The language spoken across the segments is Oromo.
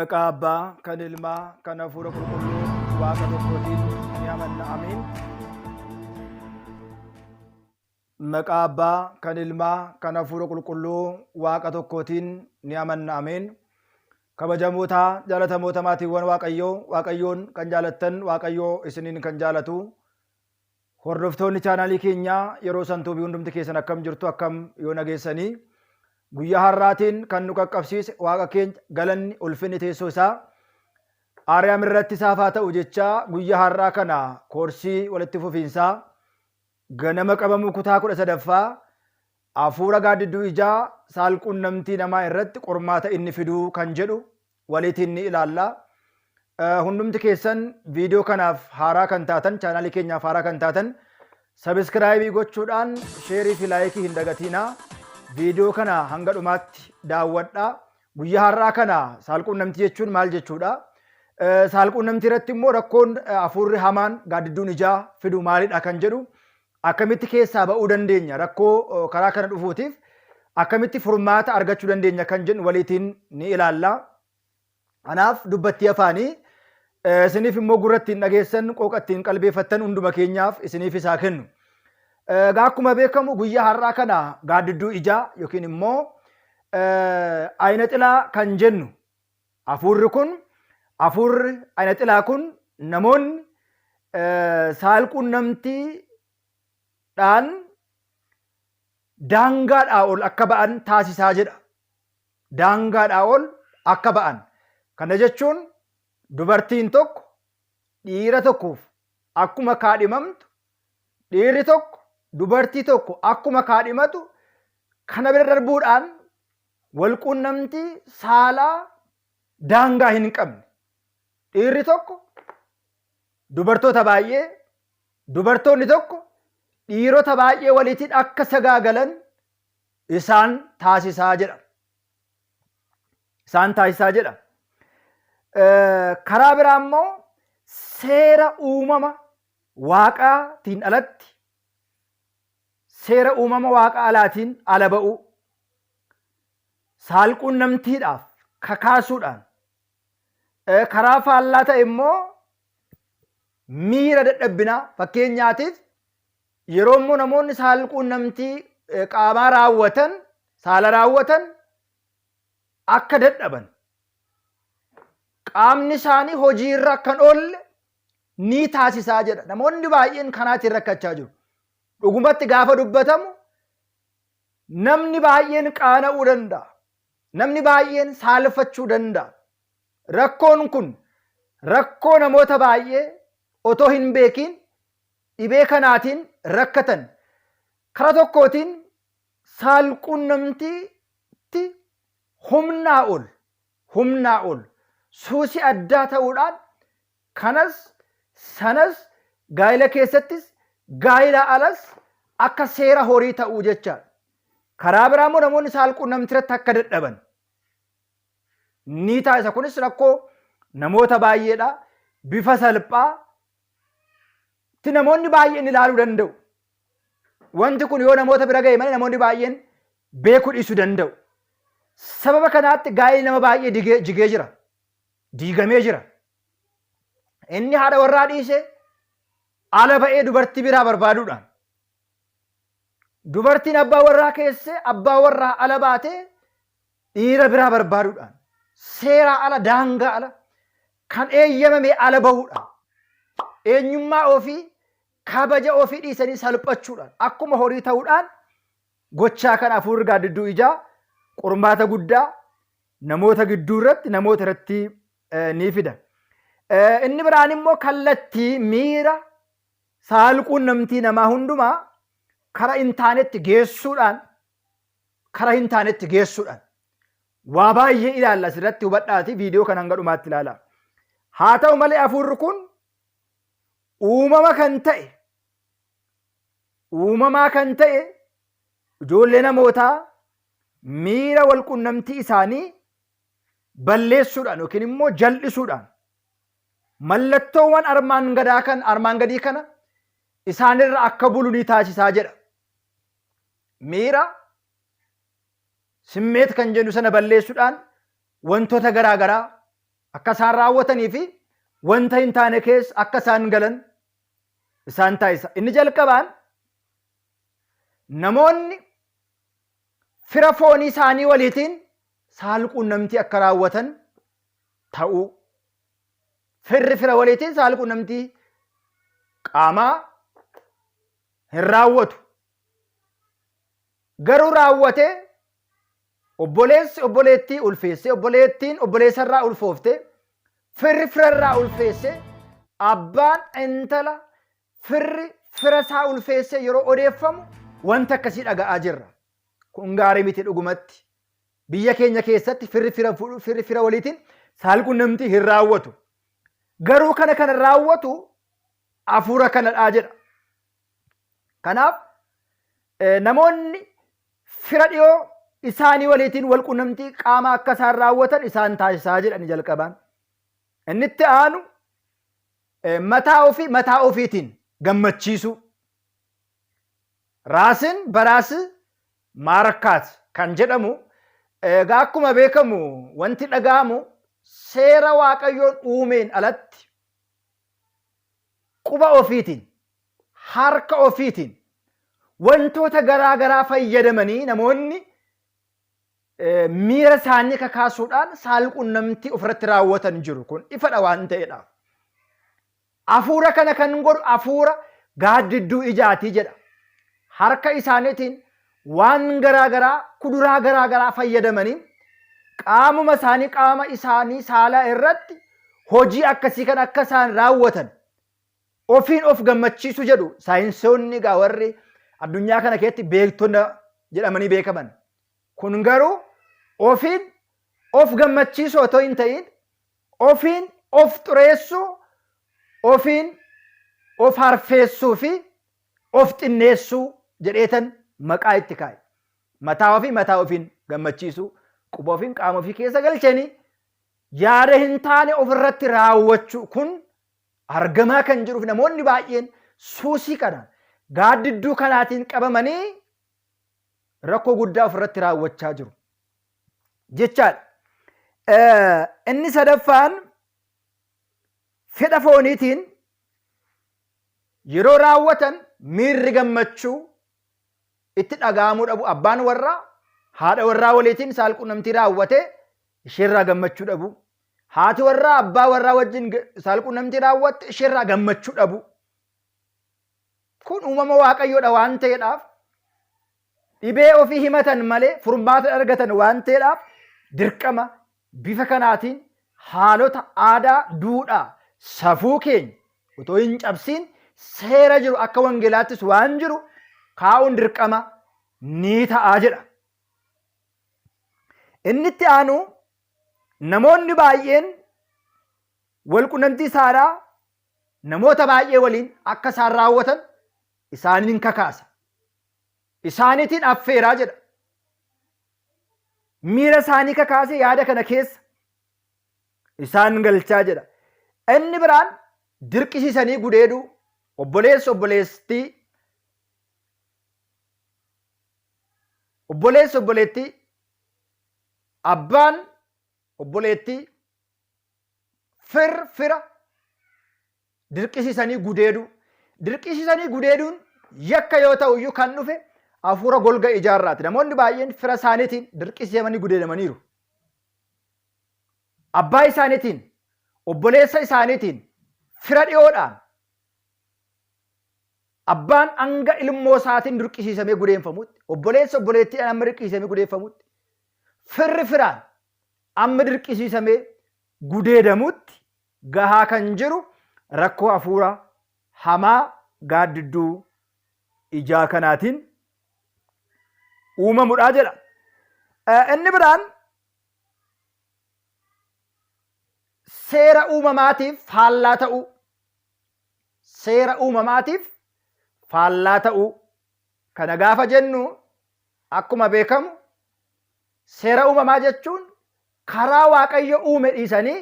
Maqaa Abbaa, kan Ilmaa, kan Hafuura Qulqulluu Waaqa tokkootiin ni amanna. Amiin. Maqaa Abbaa, kan Ilmaa, kan Hafuura Qulqulluu Waaqa tokkootiin ni amanna. Ameen. Kabajamoota, jaalatamoota maatiiwwan Waaqayyoo, Waaqayyoon kan jaalattan, Waaqayyoo isiniin kan jaalatu, Hordoftoonni chaanaalii keenyaa yeroo santuubii hundumti keessan akkam jirtu, akkam yoo nageessanii? Guyyaa har'aatiin kan nu qaqqabsiise Waaqa keenya galanni ulfinni teessoo isaa Aariyaam irratti isaaf haa ta'u jechaa, guyyaa har'aa kana koorsii walitti fufiinsaa ganama qabamuu kutaa 13ffaa, hafuura gaaddidduu ijaa saalquunnamtii namaa irratti qormaata inni fiduu kan jedhu waliitiin ni ilaalla. Hundumti keessan viidiyoo kanaaf haaraa kan taatan, chaanaalii keenyaaf haaraa kan taatan, sabiskiraayibii gochuudhaan sheerii fi laayikii hin dagatiinaa. Viidiyoo kana hanga dhumaatti daawwadhaa. Guyyaa har'aa kana saalquunnamtii jechuun maal jechuudha? Saalquunnamtii irratti immoo rakkoon hafuurri hamaan gaaddidduun ijaa fidu maalidha kan jedhu, akkamitti keessaa ba'uu dandeenya, rakkoo karaa kana dhufuutiif akkamitti furmaata argachuu dandeenya kan jedhu waliitiin ni ilaalla. Kanaaf dubbattii afaanii isiniif immoo gurra ittiin dhageessan, qooqa ittiin qalbeeffattan hunduma keenyaaf isiniif isaa kennu. Egaa akkuma beekamu guyyaa har'aa kana gaaddidduu ijaa yookiin immoo ayina xilaa kan jennu hafuurri kun, hafuurri ayina xilaa kun namoonni saalquunnamtiidhaan daangaadhaa ol akka ba'an taasisaa jedha. Daangaadhaa ol akka ba'an. Kana jechuun dubartiin tokko dhiira tokkoof akkuma kaadhimamtu, dhiirri tokko dubartii tokko akkuma kaadhimatu, kana bira darbuudhaan walquunnamtii saalaa daangaa hin qabne, dhiirri tokko dubartoota baay'ee, dubartoonni tokko dhiirota baay'ee waliitiin akka sagaagalan isaan taasisaa jedha. Isaan taasisaa jedha. Karaa biraa immoo seera uumama waaqaatiin alatti, seera uumama waaqa alaatiin ala ba'uu, saalquunnamtiidhaaf kakaasuudhaan, karaa faallaa ta'e immoo miira dadhabbinaa, fakkeenyaatiif yeroo immoo namoonni saalquunnamtii qaamaa raawwatan, saala raawwatan, akka dadhaban, qaamni isaanii hojii irra akka hin oolle ni taasisaa jedha. Namoonni baay'een kanaatiin rakkachaa jiru. Dhugumatti gaafa dubbatamu namni baay'een qaana'uu danda'a. Namni baay'een saalfachuu danda'a. Rakkoon kun rakkoo namoota baay'ee otoo hin beekiin dhibee kanaatiin rakkatan. Kara tokkootiin saalquunnamtiitti humnaa ol, humnaa ol suusii addaa ta'uudhaan, kanas sanas, gaa'ila keessattis gaa'ila alas akka seera horii ta'uu jechaadha. Karaa biraa immoo namoonni saalquunnamtii irratti akka dadhaban ni taasisa. Kunis rakkoo namoota baay'eedha. Bifa salphaa tti namoonni baay'een ilaaluu danda'u. Wanti kun yoo namoota bira ga'e malee namoonni baay'een beekuu dhiisuu danda'u. Sababa kanaatti gaa'illi nama baay'ee jigee jira. Diigamee jira. Inni haadha warraa dhiisee ala ba'ee dubartii biraa barbaaduudhaan, dubartiin abbaa warraa keessee abbaa warraa ala baatee dhiira biraa barbaaduudhaan, seeraa ala, daangaa ala, kan eeyyamame ala bahuudhaan, eenyummaa ofii, kabaja ofii dhiisanii salphachuudhaan, akkuma horii ta'uudhaan, gochaa kana hafuurri gaaddidduu ijaa qormaata guddaa namoota gidduu irratti, namoota irratti ni fida. Inni biraan immoo kallattii miira saalquunnamtii namaa hundumaa kara hin taanetti geessuudhaan, kara hin taanetti geessuudhaan waa baay'ee ilaalla. Asirratti hubadhaati viidiyoo kana hanga dhumaatti ilaala. Haa ta'u malee hafuurri kun uumama kan ta'e, uumamaa kan ta'e ijoollee namootaa miira walqunnamtii isaanii balleessuudhaan yookiin immoo jal'isuudhaan mallattoowwan armaan gadaa kan armaan gadii kana isaanirra akka bulu ni taasisaa jedha. Miira simmeet kan jennu sana balleessuudhaan wantoota garaa garaa akka isaan raawwatanii fi wanta hin taane keessa akka isaan galan isaan taasisa. Inni jalqabaan namoonni fira foonii isaanii waliitiin saalquunnamtii akka raawwatan ta'uu. Firri fira waliitiin saalquunnamtii qaamaa hin raawwatu. Garuu raawwatee obboleessi obboleettii ulfeessee, obboleettiin obboleessa irraa ulfoofte, firri fira irraa ulfeessee, abbaan intala firri fira isaa ulfeessee yeroo odeeffamu wanta akkasii dhaga'aa jirra. Kun gaarii miti dhugumatti. Biyya keenya keessatti firri fira fuudhu, firri fira waliitiin saalqunnamtii hin raawwatu. Garuu kana kan raawwatu hafuura kanadhaa jedha. Kanaaf namoonni fira dhiyoo isaanii waliitiin walqunnamtii qaamaa akka isaan raawwatan isaan taasisaa jedhani jalqabaan. Inni itti aanu mataa ofii mataa ofiitiin gammachiisuu. Raasin baraas maarkaat kan jedhamu egaa akkuma beekamu wanti dhaga'amu seera Waaqayyoon uumeen alatti quba ofiitiin harka ofiitiin wantoota garaa garaa fayyadamanii namoonni miira isaanii kakaasuudhaan saalqunnamtii ofirratti raawwatan jiru. Kun ifadha waan ta'edha. Hafuura kana kan godhu hafuura gaaddidduu ijaatii jedha. Harka isaaniitiin waan garaa garaa kuduraa garaa garaa fayyadamanii qaamuma isaanii qaama isaanii saalaa irratti hojii akkasii kan akka isaan raawwatan ofiin of gammachiisu jedhu saayinsoonni egaa warri addunyaa kana keessatti beektota jedhamanii beekaman. Kun garuu ofiin of gammachiisu otoo hin ta'in ofiin of xureessuu, ofiin of harfeessuu fi of xinneessuu jedheetan maqaa itti kaa'e. Mataa ofii mataa ofiin gammachiisuu, quba ofiin qaama ofii keessa galchanii yaada hin taane ofirratti raawwachuu kun argamaa kan jiruuf namoonni baay'een suusii kana gaaddidduu kanaatiin qabamanii rakkoo guddaa ofirratti raawwachaa jiru jechaadha. Inni sadaffaan fedha fooniitiin yeroo raawwatan miirri gammachuu itti dhaga'amuu dhabu abbaan warraa haadha warraa waliitiin saalqunnamtii raawwatee isheerraa gammachuu dhabu haati warraa abbaa warraa wajjin saalqunnamtii raawwatte isheerraa gammachuu dhabu kun uumama waaqayyoodha waan ta'eedhaaf dhibee ofii himatan malee furmaata argatan waan ta'eedhaaf dirqama bifa kanaatiin haalota aadaa, duudhaa, safuu keenya otoo hin cabsiin seera jiru akka wangeelaattis waan jiru kaa'uun dirqama ni ta'a jedha. Inni itti aanu namoonni baay'een walqunnamtii saalaa namoota baay'ee waliin akka isaan raawwatan isaaniin kakaasa. Isaaniitiin affeeraa jedha. Miira isaanii kakaasee yaada kana keessa isaan galchaa jedha. Inni biraan dirqisiisanii gudeeduu obboleessi obboleettii obboleessi obboleettii abbaan obboleettii fir fira dirqisiisanii gudeeduu. Dirqisiisanii gudeeduun yakka yoo ta'u iyyuu kan dhufe hafuura golga ijaarraati. Namoonni baay'een fira isaaniitiin dirqisiifamanii gudeedamaniiru. Abbaa isaaniitiin, obboleessa isaaniitiin, fira dhiyoodhaan abbaan hanga ilmoo isaatiin dirqisiisamee gudeeffamutti, obboleessi obboleettiidhaan hamma dirqisiisamee gudeeffamutti, firri firaan amma dirqisiisamee gudeedamutti gahaa kan jiru rakkoo hafuura hamaa gaaddidduu ijaa kanaatiin uumamudha jedha. Inni biraan seera uumamaatiif faallaa ta'uu. Seera uumamaatiif faallaa ta'uu. Kana gaafa jennu akkuma beekamu seera uumamaa jechuun karaa Waaqayyo uume dhiisanii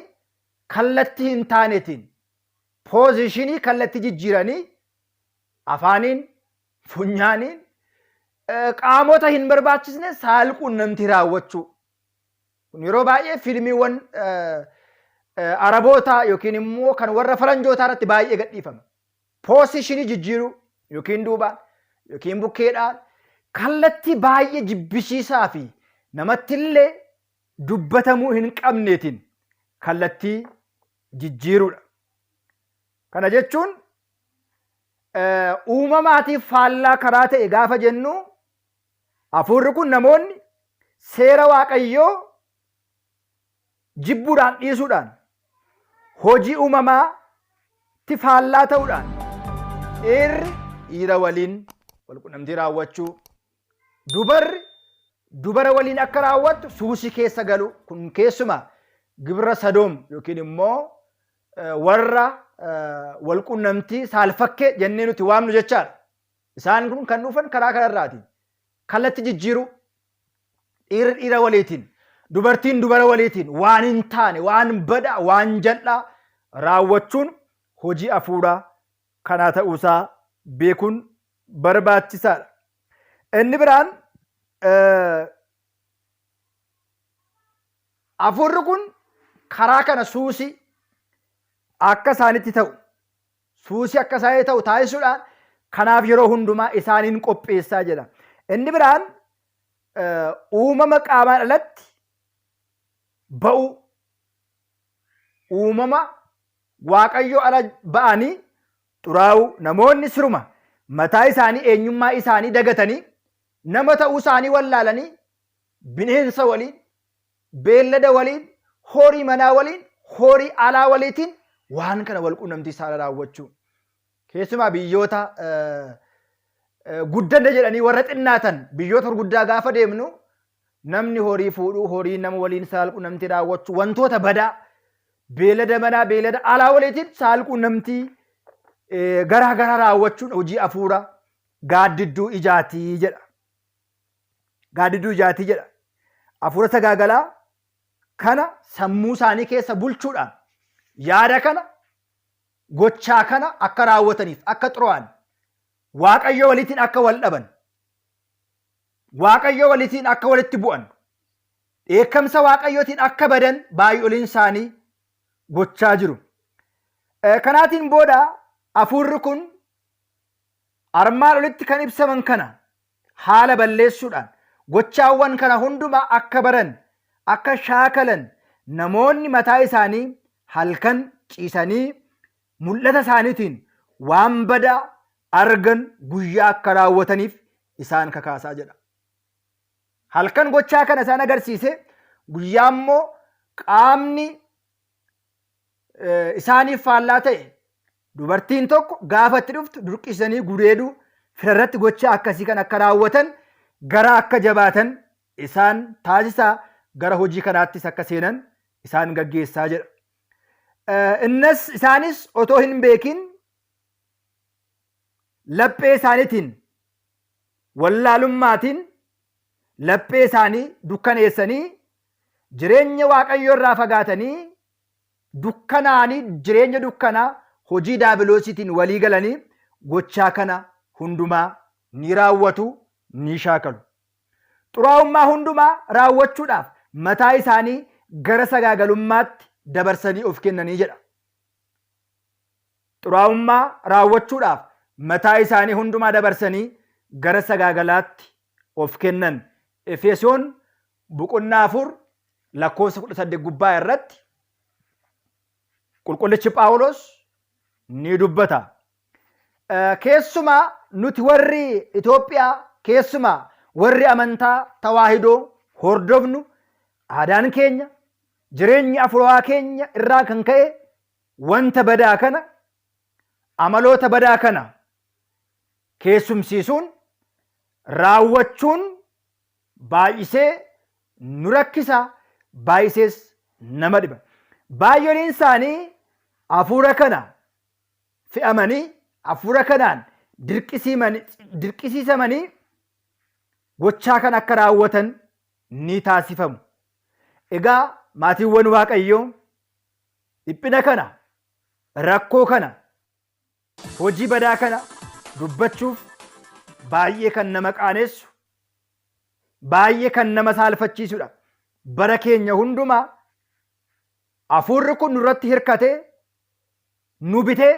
kallattii hin taanetiin poozishinii kallattii jijjiiranii afaaniin, funyaaniin, qaamota hin barbaachisne saalquunnamtii raawwachuu. Kun yeroo baay'ee fiilmiiwwan Arabootaa yookiin immoo kan warra faranjootaa irratti baay'ee gadhiifama. Poosishinii jijjiiruu yookiin duubaan yookiin bukkeedhaan kallattii baay'ee jibbisiisaa fi namattillee dubbatamuu hin qabneetiin kallattii jijjiiruudha. Kana jechuun uumamaatiif faallaa karaa ta'e gaafa jennu hafuurri kun namoonni seera Waaqayyoo jibbuudhaan dhiisuudhaan hojii uumamaatti faallaa ta'uudhaan dhiirri dhiira waliin walqunnamtii raawwachuu, dubarri dubara waliin akka raawwattu suusii keessa galu kun keessumaa gibra sadoom yookiin immoo warra walqunnamtii saalfakkee jennee nuti waamnu jechaadha. Isaan kun kan dhufan karaa kanarraati. Kallatti jijjiiruu dhiirri dhiira waliitiin dubartiin dubara waliitiin waan hin taane waan badaa waan jal'aa raawwachuun hojii hafuuraa kanaa ta'uusaa beekuun barbaachisaadha. Inni biraan hafuurri kun karaa kana suusii akka isaanitti ta'u suusii akka isaanii ta'u taasisuudhaan kanaaf yeroo hundumaa isaaniin qopheessaa jedha. Inni biraan uumama qaamaan alatti ba'uu uumama Waaqayyo ala ba'anii xuraa'uu namoonni siruma mataa isaanii eenyummaa isaanii dagatanii nama ta'uu isaanii wallaalanii bineensa waliin beellada waliin horii manaa waliin horii alaa waliitiin waan kana wal quunnamtii saala raawwachuu keessumaa biyyoota guddanne jedhanii warra xinnaatan biyyoota gurguddaa gaafa deemnu namni horii fuudhuu horii nama waliin saalquunnamtii raawwachuu wantoota badaa beelada manaa beelada alaa waliitiin saalquunnamtii garaa garaa raawwachuun hojii afuura gaaddidduu ijaatii jedha. Gaaddidduu ijaatii jedha. Afuura sagaagalaa kana sammuu isaanii keessa bulchuudhaan yaada kana gochaa kana akka raawwataniif akka xura'an Waaqayyo waliitiin akka wal dhaban Waaqayyo waliitiin akka walitti bu'an dheekkamsa Waaqayyootiin akka badan baay'oliin isaanii gochaa jiru. Kanaatiin booda hafuurri kun armaan olitti kan ibsaman kana haala balleessuudhaan gochaawwan kana hundumaa akka baran, akka shaakalan namoonni mataa isaanii halkan ciisanii mul'ata isaaniitiin waan badaa argan guyyaa akka raawwataniif isaan kakaasaa jedha. Halkan gochaa kana isaan agarsiise guyyaa immoo qaamni isaaniif faallaa ta'e dubartiin tokko gaafa itti dhuftu durqisanii gudeeduu firarratti gochaa akkasii kan akka raawwatan gara akka jabaatan isaan taasisaa gara hojii kanaattis akka seenan isaan gaggeessaa jedha. Innas isaanis otoo hin beekin laphee isaaniitiin wallaalummaatiin laphee isaanii dukkaneessanii jireenya Waaqayyoo irraa fagaatanii dukkanaanii jireenya dukkanaa hojii daabiloosiitiin walii galanii gochaa kana hundumaa ni raawwatu ni shaakalu. Xuraa'ummaa hundumaa raawwachuudhaaf mataa isaanii gara sagaagalummaatti dabarsanii of kennanii jedha. Xuraa'ummaa raawwachuudhaaf mataa isaanii hundumaa dabarsanii gara sagaagalaatti of kennan. Efesoon boqonnaa 4 lakkoofsa 18 gubbaa irratti qulqullichi Phaawulos ni dubbata. Keessumaa nuti warri Itoophiyaa keessumaa warri amantaa tawaahidoo hordofnu aadaan keenya jireenyi afurawaa keenya irraa kan ka'e wanta badaa kana amaloota badaa kana keessumsiisuun raawwachuun baay'isee nu rakkisa, baay'isees nama dhiba. Baay'oliin isaanii hafuura kana fe'amanii hafuura kanaan dirqisiisamanii gochaa kana akka raawwatan ni taasifamu. Egaa maatiiwwan Waaqayyoo dhiphina kana, rakkoo kana, hojii badaa kana dubbachuuf baay'ee kan nama qaanessu, baay'ee kan nama saalfachiisudha. Bara keenya hundumaa Hafuurri kun nurratti hirkatee, nu bitee,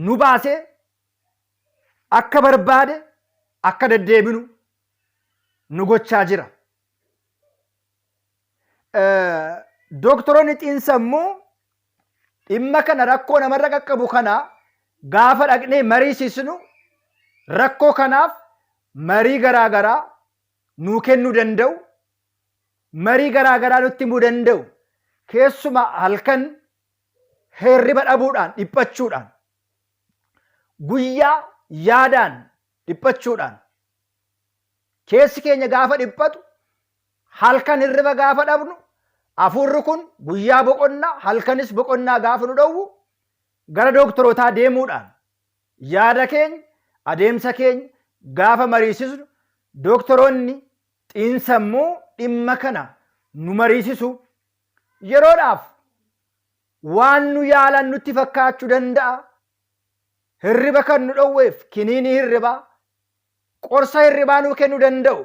nu baasee akka barbaade akka deddeebinu nu gochaa jira. Doktoroonni xiinsammuu dhimma kana rakkoo namarra qaqqabu kana gaafa dhaqnee mariisisnu rakkoo kanaaf marii garaa garaa nuu kennuu danda'u, marii garaa garaa nutti himuu danda'u. Keessumaa halkan hirriba dhabuudhaan dhiphachuudhaan, guyyaa yaadaan dhiphachuudhaan, keessi keenya gaafa dhiphatu, halkan hirriba gaafa dhabnu, hafuurri kun guyyaa boqonnaa halkanis boqonnaa gaafa nu dhowwu gara dooktorootaa deemuudhaan yaada keenya adeemsa keenya gaafa mariisisnu dooktoroonni xiinsammuu dhimma kana nu mariisisu. Yeroodhaaf waan nu yaalan nutti fakkaachuu danda'a. Hirriba kan nu dhowweef kiniinii hirribaa, qorsa hirribaa nuu kennuu danda'u.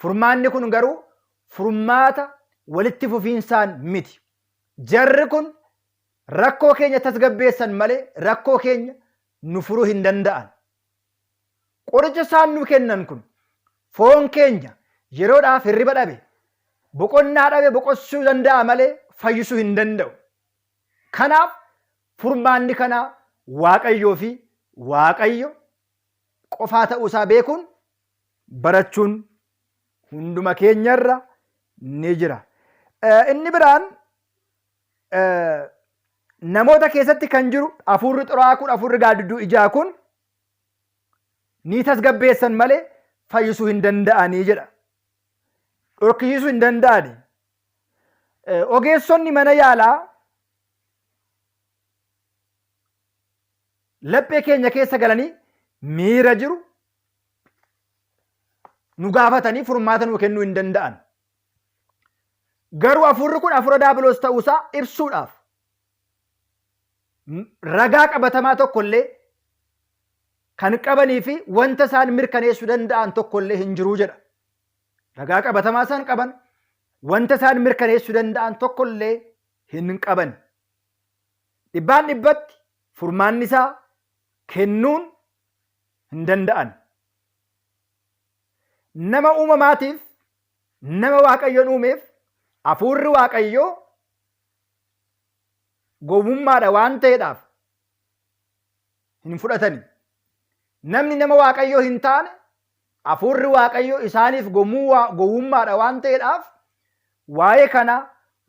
Furmaanni kun garuu furmaata walitti fufiinsaan miti. Jarri kun rakkoo keenya tasgabbeessan malee rakkoo keenya nu furuu hin danda'an. Qoricha isaan nu kennan kun foon keenya yeroodhaaf hirriba dhabe, boqonnaa dhabe boqochuu danda'a malee fayyisuu hin danda'u. Kanaaf furmaanni kanaa Waaqayyoo fi Waaqayyo qofaa ta'uusaa beekuun barachuun hunduma keenyarra ni jira. Inni biraan namoota keessatti kan jiru hafuurri xuraa'aa kun, hafuurri gaaddidduu ijaa kun ni tasgabbeessan malee fayyisuu hin danda'anii jedha. Dhorkisiisuu hin danda'ani. Ogeessonni mana yaalaa laphee keenya keessa galanii miira jiru nu gaafatanii furmaata nuu kennuu hin danda'an. Garuu hafuurri kun hafuura daabiloos ta'uusaa ibsuudhaaf ragaa qabatamaa tokkollee kan qabanii fi wanta isaan mirkaneessuu danda'an tokkollee hin jiruu jedha. Ragaa qabatamaa isaan qaban wanta isaan mirkaneessuu danda'an tokkollee hin qaban. Dhibbaan dhibbatti furmaanni isaa kennuun hin danda'an. Nama uumamaatiif nama Waaqayyoon uumeef hafuurri Waaqayyoo gowwummaadha waan ta'eedhaaf hin fudhatani. Namni nama Waaqayyoo hin taane hafuurri Waaqayyoo isaaniif gowwummaadha waan ta'eedhaaf waa'ee kana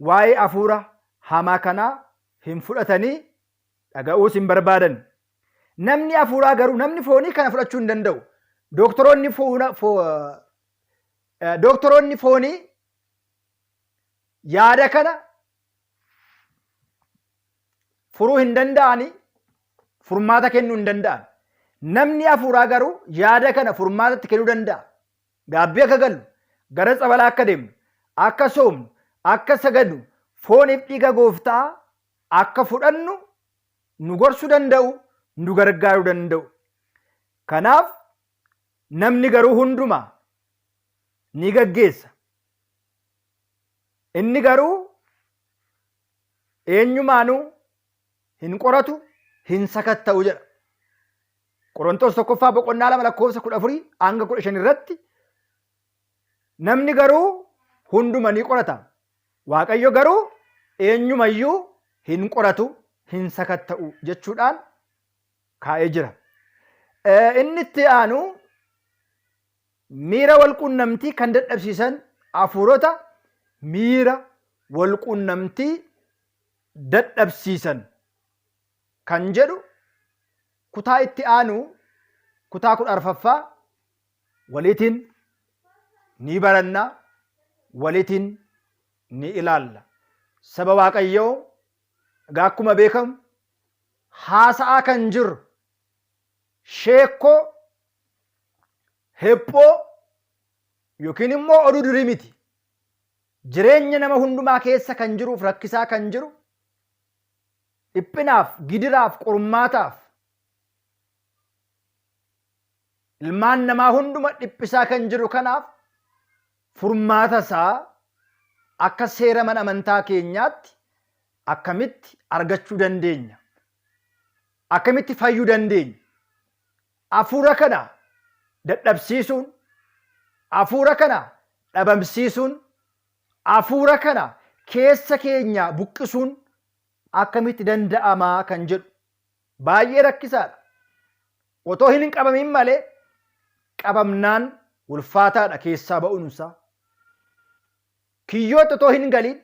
waa'ee hafuura hamaa kanaa hin fudhatanii dhaga'uus hin barbaadan. Namni hafuuraa garuu namni foonii kana fudhachuu hin danda'u. Doktoroonni Doktoroonni foonii yaada kana furuu hin danda'ani, furmaata kennuu hin danda'an. Namni hafuuraa garuu yaada kana furmaatatti kennuu danda'a. Gaabbii akka gallu, gara tsabalaa akka deemnu, akka soomnu, akka sagadnu, fooniif dhiiga gooftaa akka fudhannu nu gorsuu danda'u, nu gargaaruu danda'u. Kanaaf namni garuu hundumaa ni gaggeessa. Inni garuu eenyumaanuu hin qoratu, hin sakatta'u jedha. Qorontos tokkoffaa boqonnaa 2 lakkoofsa 14 hanga 15 irratti namni garuu hunduma ni qorata. Waaqayyo garuu eenyumayyuu hin qoratu, hin sakatta'u jechuudhaan kaa'ee jira. Inni itti aanu miira walquunnamtii kan dadhabsiisan hafuurota miira walquunnamtii dadhabsiisan kan jedhu kutaa itti aanu kutaa 14ffaa waliitiin ni baranna, waliitiin ni ilaalla. Saba Waaqayyoo egaa akkuma beekamu haasa'aa kan jirru sheekkoo, hephoo yookiin immoo oduu durii miti. Jireenya nama hundumaa keessa kan jiruuf rakkisaa kan jiru dhiphinaaf, gidiraaf, qormaataaf ilmaan namaa hunduma dhiphisaa kan jiru kanaaf furmaata isaa akka seera mana amantaa keenyaatti Akkamitti argachuu dandeenya? Akkamitti fayyuu dandeenya? Hafuura kana dadhabsiisuun, hafuura kana dhabamsiisuun, hafuura kana keessa keenyaa buqqisuun akkamitti danda'amaa kan jedhu baay'ee rakkisaadha. Otoo hin qabamin malee qabamnaan ulfaataadha keessaa ba'uunsaa. Kiyyootti otoo hin galiin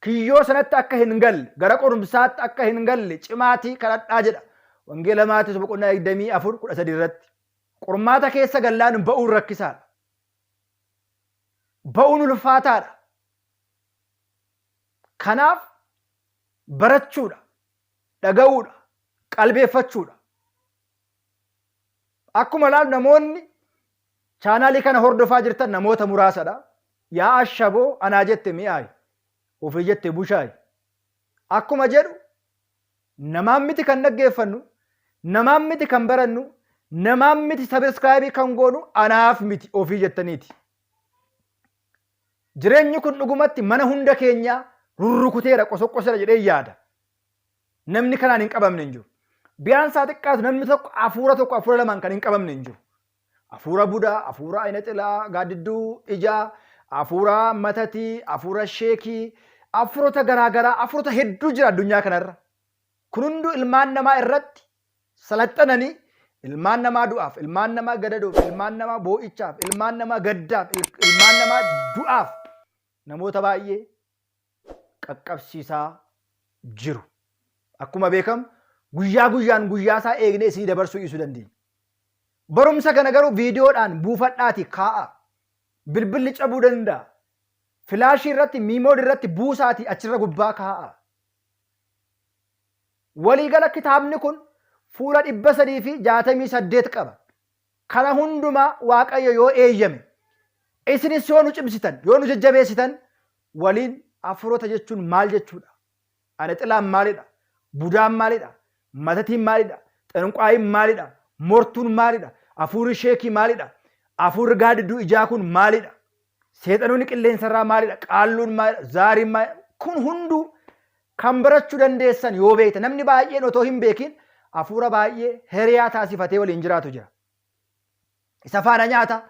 kiyyoo sanatti akka hin galle gara qorumsaatti akka hin galle cimaatii kadhadhaa jedha. Wangeela Maatiyoos boqonnaa 24 13 irratti. Qormaata keessa gallaan ba'uun rakkisaadha. Ba'uun ulfaataadha. Kanaaf barachuudha, dhaga'uudha, qalbeeffachuudha. Akkuma laalu namoonni chaanaalii kana hordofaa jirtan namoota muraasadha. Yaa ashaboo anaa jette mi'aayi, ofii jette bushaayi. Akkuma jedhu namaan miti kan dhaggeeffannu, namaan miti kan barannu, namaan miti sabiskiraayibii kan goonu anaaf miti ofii jettaniiti. Jireenyi kun dhugumatti mana hunda keenyaa rurrukuteera qosoqqoseera jedhee yaada. Namni kanaan hin qabamne hin jiru. Biyaan isaa xiqqaatu namni tokko hafuura tokko hafuura lamaan kan hin qabamne hin jiru. Hafuura budaa, hafuura ayina xilaa, gaaddidduu ijaa, hafuura matatii, hafuura sheekii, hafuurota garaagaraa, hafuurota hedduu jira addunyaa kanarra. Kun hunduu ilmaan namaa irratti salaxxananii ilmaan namaa du'aaf, ilmaan namaa gadadoof, ilmaan namaa boo'ichaaf, ilmaan namaa gaddaaf, ilmaan namaa du'aaf namoota baay'ee qaqqabsiisaa jiru. Akkuma beekamu guyyaa guyyaan guyyaa isaa eegnee isinii dabarsuu dhiisuu dandeenya. Barumsa kana garuu viidiyoodhaan buufadhaatii kaa'aa. Bilbilli cabuu danda'a. Filaashii irratti, miimoodii irratti buusaatii achirra gubbaa kaa'aa. Waliigala kitaabni kun fuula 368 qaba. Kana hundumaa Waaqayyo yoo eeyyame, isinis yoo nu cimsitan, yoo nu jajjabeessitan waliin hafuurota jechuun maal jechuudha? Ani xilaan maalidha? Budaan maalidha? Matatiin maalidha? Xanqwaayiin maalidha? Mortuun maalidha? Hafuurri sheekii maalidha? Hafuurri gaaddidduu ijaa kun maalidha? Seexanoonni qilleensarraa maalidha? Qaalluun maalidha? Zaariin maalidha? Kun hunduu kan barachuu dandeessan yoo beektan namni baay'een otoo hin beekin hafuura baay'ee hiriyaa taasifatee waliin jiraatu jira. Isa faana nyaata,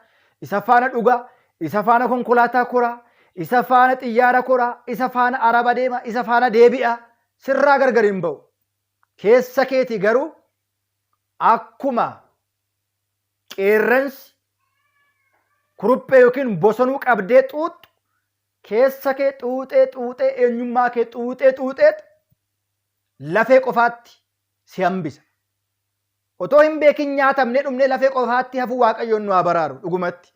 isa faana dhuga, isa faana konkolaataa kora, isa faana xiyyaara kora, isa faana araba deema, isa faana deebi'a. Sirraa gargar hin ba'u. Keessa keetii garuu akkuma qeerransi kuruphee yookiin bosonuu qabdee xuuxxu keessa kee xuuxee xuuxee eenyummaa kee xuuxee xuuxee lafee qofaatti si hambisa. Otoo hin beekin nyaatamnee dhumnee lafee qofaatti hafuu Waaqayyoon nu haa baraaru dhugumatti.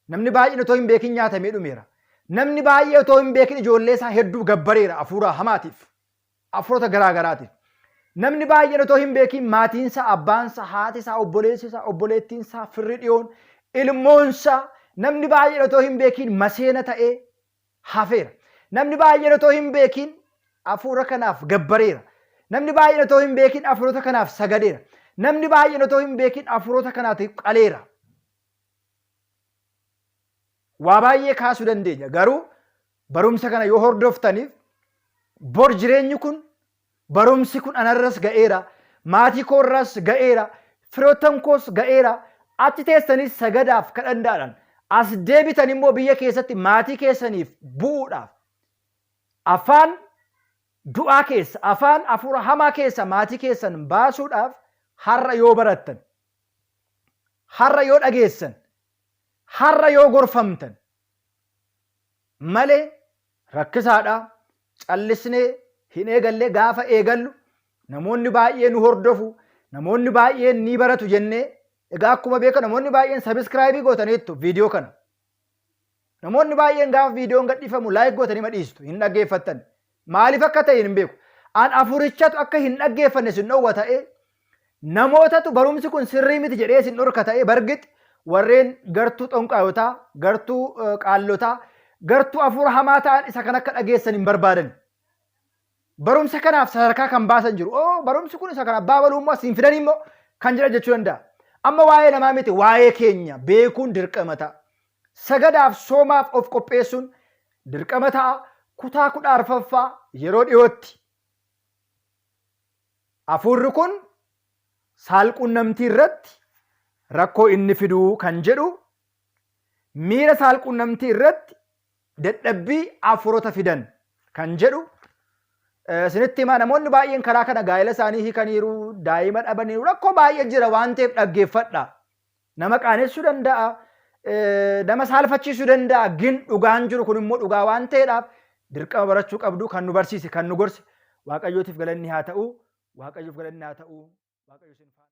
Namni baay'een otoo hin beekin nyaatamee dhumeera. Namni baay'ee otoo hin beekin ijoollee isaa hedduu gabbareera hafuura hamaatiif. Hafuurota garaa garaatiif. Namni baay'een otoo hin beekin maatiinsaa, abbaansaa, haatisaa, obboleessisaa, obboleettiinsaa, firri dhiyoon, ilmoonsaa namni baay'een otoo hin beekin maseena ta'ee hafeera. Namni baay'een otoo hin beekin hafuura kanaaf gabbareera. Namni baay'een otoo hin beekin hafuurota kanaaf sagadeera. Namni baay'een otoo hin beekin hafuurota kanaatiif qaleera. Waa baay'ee kaasuu dandeenya. Garuu barumsa kana yoo hordoftaniif bor jireenyi kun barumsi kun anarras ga'eera, maatii koorras ga'eera, firoottan koos ga'eera. Achi teessanis sagadaaf kadhannaadhaan as deebitan immoo biyya keessatti maatii keessaniif bu'uudhaaf afaan du'aa keessa afaan hafuura hamaa keessa maatii keessan baasuudhaaf har'a yoo barattan har'a yoo dhageessan har'a yoo gorfamtan malee rakkisaadha. Callisnee hin eegallee gaafa eegallu namoonni baay'ee nu hordofu, namoonni baay'een ni baratu jennee egaa akkuma beekamu namoonni baay'een sabiskiraayibii gootaniittu viidiyoo kana. Namoonni baay'een gaafa viidiyoon gadhiifamu laayik gootanii madhiistu hin dhaggeeffattan. Maaliif akka ta'e hin beeku. An afurichatu akka hin dhaggeeffanne sin dhowwa ta'ee namootatu barumsi kun sirrii miti jedhee sin dhorka ta'ee bargit warreen gartuu xonqaayotaa, gartuu qaallotaa, gartuu hafuura hamaa ta'an isa kan akka dhageessan hin barbaadan. Barumsa kanaaf sadarkaa kan baasan jiru. Oo barumsi kun isa kan abbaa baluu immoo asiin fidanii immoo kan jedhan jechuu danda'a. Amma waa'ee namaa miti waa'ee keenya beekuun dirqama ta'a. Sagadaaf soomaaf of qopheessuun dirqama ta'a. Kutaa 14ffaa yeroo dhiyootti hafuurri kun saalqunnamtii irratti rakkoo inni fiduu kan jedhu, miira saalqunnamtii irratti dadhabbii hafuurota fidan kan jedhu isinitti himaa. Namoonni baay'een karaa kana gaa'ela isaanii hiikaniiru, daa'ima dhabaniiru, rakkoo baay'ee jira waan ta'eef dhaggeeffadha. Nama qaanessuu danda'a, nama saalfachiisuu danda'a, gin dhugaan jiru kun immoo dhugaa waan ta'eedhaaf dirqama barachuu qabdu. Kan nu barsiise, kan nu gorse Waaqayyootiif galanni haa ta'u, Waaqayyoof galanni haa ta'u, Waaqayyo isin faana.